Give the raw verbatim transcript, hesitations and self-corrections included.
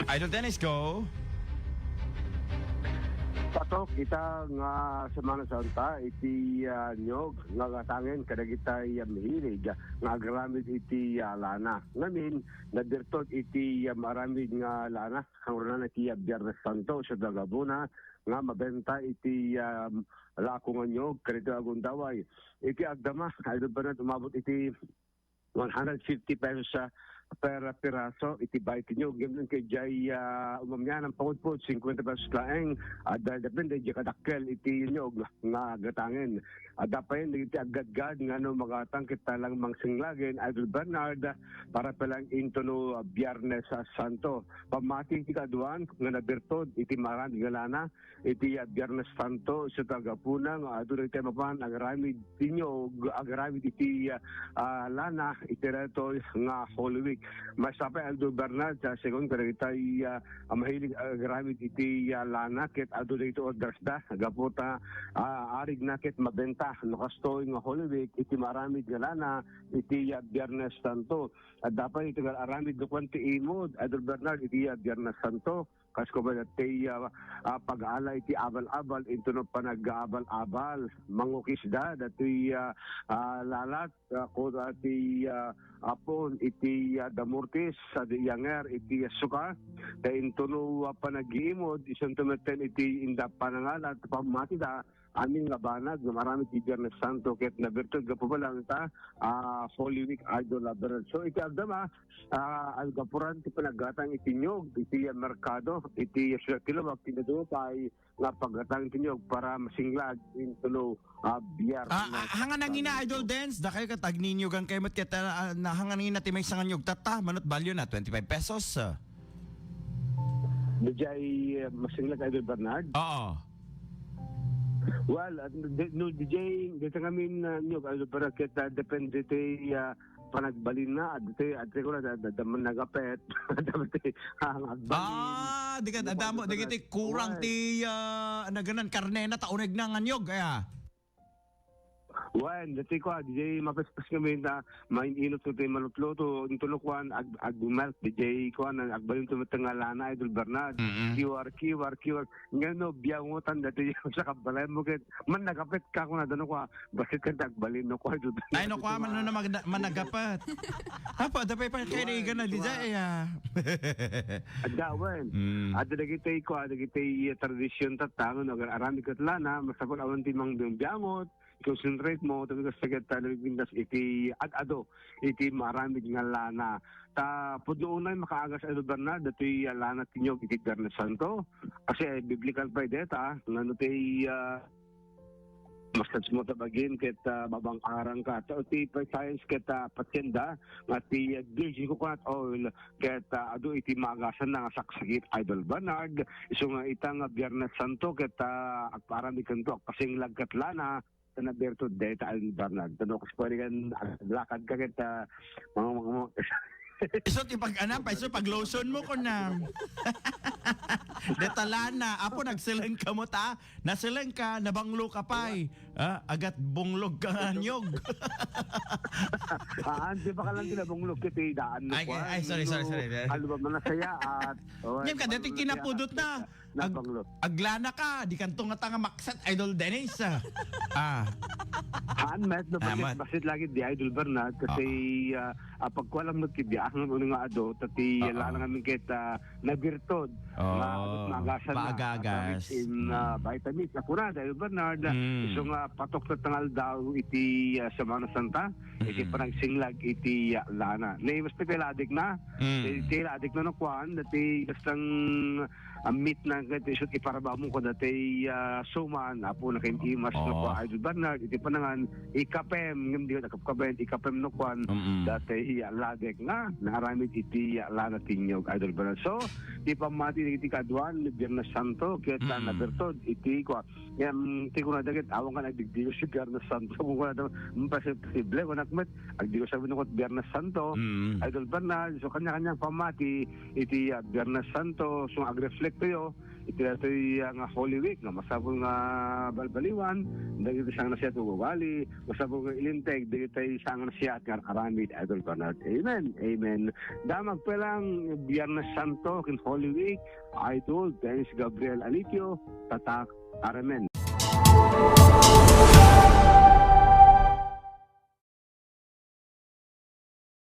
Idol Dennis, go. Patok ita nga Semana Santa iti, ah, niyog nga gatangen kadagitay, ah, mahilig nga agaramid iti, ah, lana. Ngamin, nabirtud iti, ah, maaramid nga lana, kangrunana iti, ah, Biernes Santo, isu ti gapuna nga mabenta iti, ah, lako nga niyog, kadagitoy agundaway. Iti agdama, Idol Bernard, umabot iti one hundred fifty pesos, ah, per piraso iti bay ti niyog. Ngem ket diay, ah, umamian a pangudpod, cincuenta pesos laeng. Adda, depende diay kadakkel iti niyog nga gatangen. Adda pay dagiti aggadgad nga no magatang ket talaga mangsinglagen, Idol Bernard, para pay laeng intono, ah, Biernes, ah, Santo. Pammati iti kaaduan nga nabirtud iti maaramid nga lana, iti, ah, Biernes Santo, isu ti gapuna nga adu dagiti mapan agaramid ti niyog, agaramid iti, ah, ah, lana, iti daytoy nga Holy Week. Maysa pay, Idol Bernard, sa segun kadagitay, ah, ah, mahilig agaramid iti, ah, lana, ket adu dagiti orders da, gapu ta, ah, arigna ket mabenta. No kastoy nga Holy Week, iti maaramid nga lana, iti, ah, Biernes Santo. Adda pay iti aramid no kuan ti imod, Idol Bernard, iti, ah, Biernes Santo. Kas ko ba dati, ah, ah, pag-ala iti abal-abal, intono panag-abal-abal. Mangukisda, dati, ah, ah, lalat, ah, ko dati, ah, apon iti, ah, damurtis, sa di yanger, iti, ah, suka. Ta intono, ah, panag-iimod, isunto metten iti inda panangalat, pammatida, amin nga banag nga maaramid ti Biernes Santo ket nabirtud gapu pay laeng ta, ah, Holy Week, Idol Bernard. So, iti agdama, ah, aggapuran ti panaggatang iti niyog, iti merkado, iti Siudad ti Laoag, ti adu pay nga paggatang iti niyog para masinglag intono, ah, Biernes. Ah, ah, hangan nangina, Idol Dens, dakayo ket agninyogan kayo met ket, ah, ah, na, hangan nangina ti maysa nga niyog tatta, manut balyo na twenty-five pesos. Dijay, ah, masinglag, Idol Bernard? Oo. Well, ah, di, no, D J, dito kami na, nyo, ano, para kita depende ti, ah, panagbalin na, at ti, at ti ko na, da, da, da, man nagapet, dati, ang agbalin. Ah, di ka, Ano pa, adamo, ano di pa kita na? Kurang Well, ti, ah, naganan, karne na, tauneg na, nganyog, kaya. Wen, dati ko, ah, D J, mapespas kami na, maininot ko ti manutluto, intulo ko, ah, ag-, agmelt, D J ko, ah, agbalin to meteng nga lana, Idol Bernard. Mm-mm. Q R, Q R, Q R. Ngano, biyangutan dati yung sa kabalay mo, ket, man nagapit ka, kung ano, ko, ah, basit ka, agbalin, no, ko, Idol Bernard. Ay, no, ko, ah, man, no, mag-, managapit. Apo, ada pa yung Wen, kaibigan na, di wen. Dyan, eh, ah. Adda, wen. Mm. Adda dagiti ko, ah, dagiti tradisyon tatta, no, agar-, arami ket lana, masapul awan ti mangbiyangot, concentrate mo, tabi kas taget ta nagpintas iti ad-ado, iti maaramid nga lana. Ta pudno unay makaagas, Idol Bernard, datoy, ah, lana ti niyog iti Biernes Santo. Kasi, eh, biblical pa deta, nga no ti, ah, massage mo tabagin ket, ah, mabang-arang ka. Ta ti pa science ket, ah, patienda, nga ti, ah, virgin coconut oil, ket, ah, adu iti maagasan na nga saksakit, Idol Bernard. Isu nga ita nga Biernes Santo, ket, ah, agparamid kanto, agpasinglag ket lana, ta naberto deta, Idol Bernard. Tano, kas pwede kan, ah, lakad ka ket, ah, mga, mga, mga Isu ti pag-anam, pa isu pag-lotion mo, kunam. Deta lana, apo, nagseleng ka mo ta, naseleng ka, nabanglo ka pay. Ah, agat bunglog ka nga niyog. Ah, di ba ka lang kinabunglog? Kaya daan no Ay, kuan, ay, sorry, no, sorry, sorry. Ano ba, manasaya at, oh, Yan ka, dati kinapudot na. Ag-, aglana ka, di kanto nga tanga maksat, Idol Dennis, ah. Ah. Haan, met, no, basit, Amat. Basit lagi di Idol Bernard, kasi, Oo. ah, ah, pagkuha lang mo, kibiyaan mo nga ado, tati, Oo. Lana nga min ket, ah, nabirtod, Oo. Nga ado, maagasat na, Maagas. Vitamins in, ah, Mm. vitamins. Ako na, Idol Bernard, Mm. isu nga patok na tangal daw iti, ah, Semana Santa, iti Mm. panagsinglag iti, ah, lana. Nay, mas pipila adik na, Mm. iti adik na no kuan, dati bastang ah, meat na ket isut iparabamo kadati, ah, suman, apo na ken imas no Oo. Kuan, Idol Bernard, iti panangan, ikapem, ngem di ka kapkaben, ikapem no kuan, Mm-mm. dati, ah, ladek nga, naaramid iti, ah, lana ti niyog, Idol Bernard. So, ti pammati iti kaduan, ni Biernes Santo, ket, ah, Mm. nabertod, iti, kuan, ngem, ti kuna dagit, awan ka nagdigdigos ti Biernes Santo, kung kuna, mm, posible, kunak met, agdigos sabi no, Biernes Santo, Mm. Idol Bernard, so kanya-kanyang pammati, iti, ah, Biernes Santo, so agreflekto yo, iti datoy, ah, nga Holy Week, nga masapul nga balbaliwan, dagiti sangnasiat nga ugali, masapul nga ilinteg, dagiti sangnasiat nga aramid, Idol Bernard. Amen. Amen. Damag pa lang, Biernes Santo, kin Holy Week, Idol Dennis Gabriel Alitio, Tatak, Aramen.